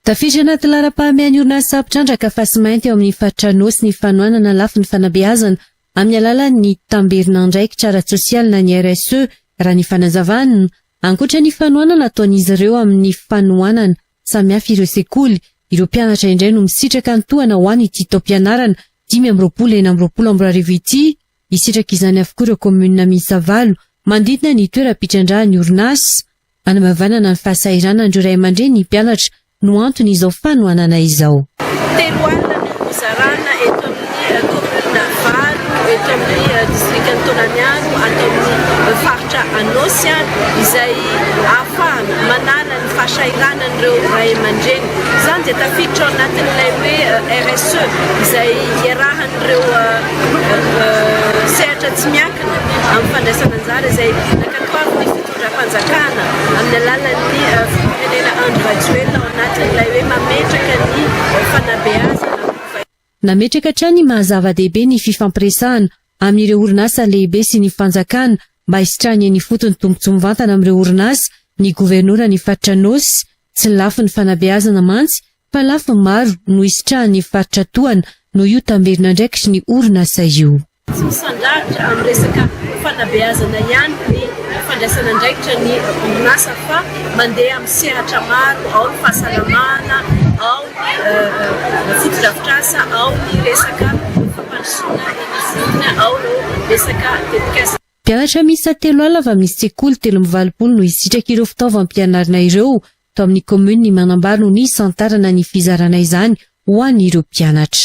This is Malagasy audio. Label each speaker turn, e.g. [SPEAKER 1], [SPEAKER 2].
[SPEAKER 1] Tafiditra anaty laharam-pahamehan'ny orinasa mpitrandraka fasimainty ao amin'ny faritra Anôsy ny fanohanana lafiny fanabeazana amin'ny alalan'ny tamberin'andraikitra ara-tsosialy na ny RSE, raha ny fanazavana. Ankoatra ny fanohanana ataon'izy ireo amin'ny fanohanana samihafa ireo sekoly, ireo mpianatra indray no misitraka ny tohana ho an'ity taom-pianarana 2025 2026 ity. Hisitraka izany avokoa ireo kaominina miisa valo manodidina ny toeram-pitrandrahan'ny orinasa. Hanamavanana ny fahasahiranan'ireo ray aman-dreny ny mpianatra no anton'izao fanohanana izao.
[SPEAKER 2] 30 no hozarana eto amin'ny kaominina valo eto amin'ny distrikan'i Taolagnaro ato amin'ny faritra Anôsy izay ahafahana manala ny fahasahiranan'ireo ray aman-dreny. Izany dia tafiditra ao anatin'ilay hoe RSE izay iarahan'ireo sehatra tsy miankina amin'ny fandraisana anjara izay nankatoavin'ny fitondram-panjakana amin'ny alalan'ny filoham-pirenena Andry Rajoelina ao anatin'ilay hoe mametraka ny fanabeazana ho
[SPEAKER 1] Nametraka hatrany ny maha zava-dehibe ny fifampiresahana amin'ireo orinasa lehibe sy ny fanjakana mba hisitrahany eny ifotony tombontsoa mivantana amin'ireo orinasa ny governoran'ny faritra Anôsy. Tsy lafiny fanabeazana mantsy fa lafiny maro no hisitrahan'ny faritra tohana noho io tamberin'andraikitry ny orinasa io.
[SPEAKER 2] Tsy misandrahaka amin'ny resaka fanabeazana ihany ny fandraisana andraikitra ny orinasa fa mandeha amin'ny sehatra maro, ao ny fahasalamana, ao ny fotodrafitrasa, ao ny resaka fampandrosoana eny ifotony, ao ireo resaka tetikasa.
[SPEAKER 1] Mpianatra miisa 30 avy amin'ny sekoly 83 no hisitraka ireo fitaovam-pianarana ireo tao amin'ny kaominin'i Manambaro no nisantarana ny fizarana izany ho an'ireo mpianatra.